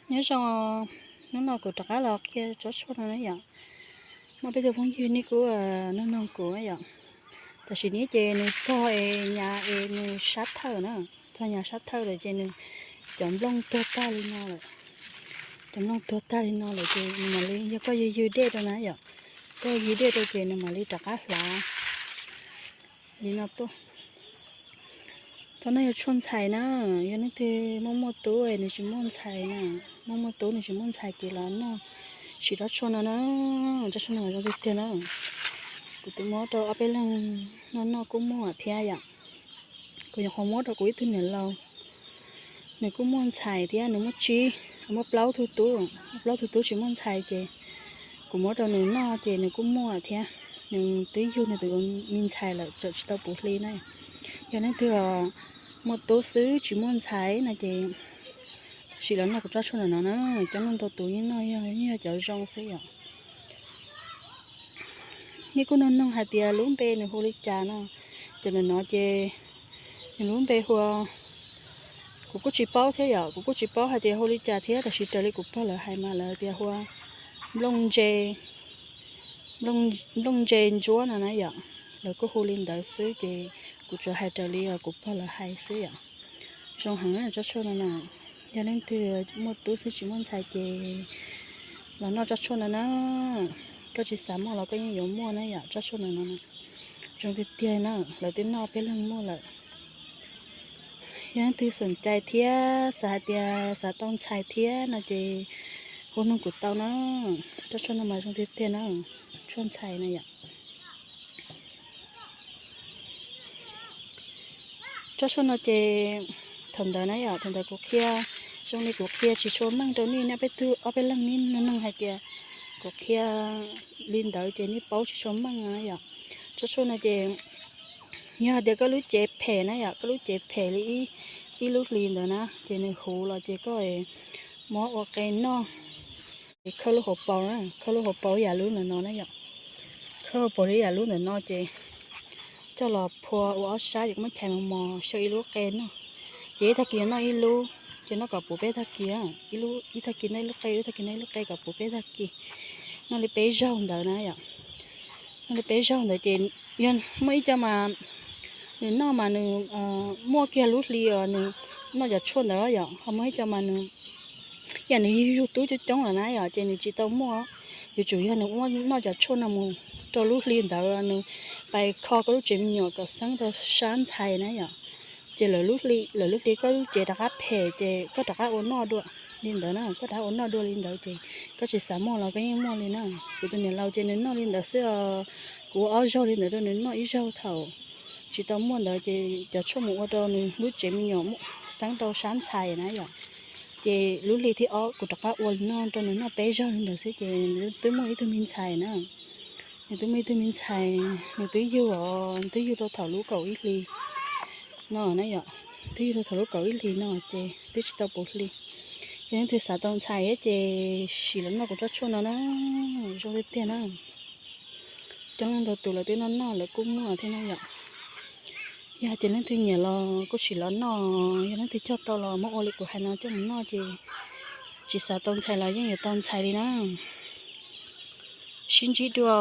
Nyob zoo, hnub no kuv rov qab los qhia tsob tshuaj no na yom. Muaj peb tug phooj ywg nej kuj nug nug kuv yom. Tam sim no ces nws txog es nyav es nws sab thawj na, txog nyav sab thawj lawm ces nws cov nplooj tuag tag li no lawm. Cov nplooj tuag tag li no lawm ces nws mam li, yog koj ywg ywg dej rau na yom, koj ywg dej rau ces nws mam li rov qab hlav li no tuaj. Tsob no yog tshuaj ntxhais na, yog leej twg muaj muaj tub nws tsis muaj ntxhais na, muaj muaj tub nws tsis muaj ntxhais ces los noj, sim tsob tshuaj no na, tsob tshuaj no zoo tiag tiag na. Kuv twb muab rau ob peb leeg noj noj kuj muaj thiab yom. Kuv nyuam qhuav muab rau kuv ib tug niam laus, nws kuj muaj ntxhais thiab nws muaj tsib, muaj plaub tug tub, muaj plaub tug tub tsis muaj ntxhais ces kuv muab rau nws noj ces nws kuj muaj thiab. Nws twb yug nws tus me ntxhais lawm txawm tsis tau puv hli na. Yog leej twg muaj tub xwb tsis muaj ntxhais no ces sim los noj kuv tsob tshuaj ntawm no na, coob leej ntau tus yeej noj, yog yeej yog cov zoo xwb yom. Nej kuj nug nug hais tias lub npe nws hu li cas no, ces ntawm no ces nws lub npe hu, kuv kuj tsis paub thiab yom, kuv kuj tsis paub hais tias hu li cas thiab, tab sis raws li kuv pog lawv hais mas lawv tias hu ua nplooj ntse, nplooj ntse ntsuab no na yom. Lawv kuj hu li ntawd xwb ces kuv tsuas hais raws li kuv pog lawv hais xwb yom. Zoo heev tsob tshuaj no na, yog leej twg muaj tub xwb tsis muaj ntxhais ces los noj tsob tshuaj no na. Koj tsis xav muaj los koj yeej yuav muaj na yom, tsob tshuaj no no. Zoo tiag tiag na, lawv twb noj peb leeg muaj lawm. Yog leej twg xoom cai thiab xav hais tias xav tau ntxhais thiab no ces hu nug kuv tau na. Tsob tshuaj no mas zoo tiag tiag na, tshuaj ntxhais na yom. Tsob tshuaj no ces thaum ntawd na yom, thaum ntawd kuv qhia, zoo li kuv qhia tsis tshua meej rau nej, nej peb tug ob peb leeg nej nug nug hais tias kuv qhia li ntawd ces nej paub tsis tshua meej na yom. Tsob tshuaj no ces yog hais tias koj lub cev phem na yom, koj lub cev phem li ib lub hli ntawd na ces nws huv los ces koj muab ua qe noj, ces khawb lub hauv paus na, khawb lub hauv paus yam lub ntawm no na yom. Khawb hauv paus li yam lub ntawm no ces coj los phua ua ob sab ces muab chais mos mos xyaw ib lub qe noj. Ces ib tag kis noj ib lub, ces noj kom puv peb tag kis, ib tag kis noj ib lub qe, ib tag kis noj ib lub qe kom puv peb tag kis. Noj li peb zaug ntawd na yom. Noj li peb zaug ntawd ces yog muaj ib co mas nws noj mas nws muaj kiag lub hli uas nws noj cov tshuaj ntawd yom, ho muaj ib co mas nws yam nws yug yug tub coob coob lawm na yom, ces nws tsis tau muaj. Yuav tsum yog nws muaj noj cov tshuaj no mus rau lub hli ntawd nws pais kho koj lub tsev me nyuam kom xeeb rau sab ntxhais na yom. Ces lawv lub hli, lawv lub hli koj lub cev rov qab phem ces koj rov qab ua noj dua li ntawd na, koj rov qab ua noj dua li ntawd ces koj tsis xav muaj los koj yeej muaj li na. Kuv tus niam laus ces nws noj li ntawd xwb os, kuv ua ob zaug li ntawd rau nws noj, ib zaug thaum tsis tau muaj ntawd ces cov tshuaj mus ua rau nws lub tsev me nyuam xeeb rau sab ntxhais na yom. Ces lub hli thib ob kuv rov qab ua li no rau nws noj peb zaug li ntawd xwb ces nws twb muaj ib tug me ntxhais na. Nws twb muaj ib tug me ntxhais, nws twb yug os, nws twb yug rau thaum lub kaum ib hli no na yom, twb yug rau thaum lub kaum ib hli no ces twb tsis tau puv hli. Yog leej twg xav tau ntxhais thiab ces sim los noj kuv tsob tshuaj no na, zoo tiag tiag na. Coob leej ntau tus lawv twb noj noj lawv kuj muaj thiab na yom. Yog hais tias leej twg nyiam los kuj sim los noj, yog leej twg cog tau los muab ua li kuv hais no coj mus noj ces tsis xav tau ntxhais los yeej yuav tau ntxhais li na. Sib ntsib dua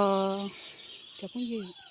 cov phooj ywg.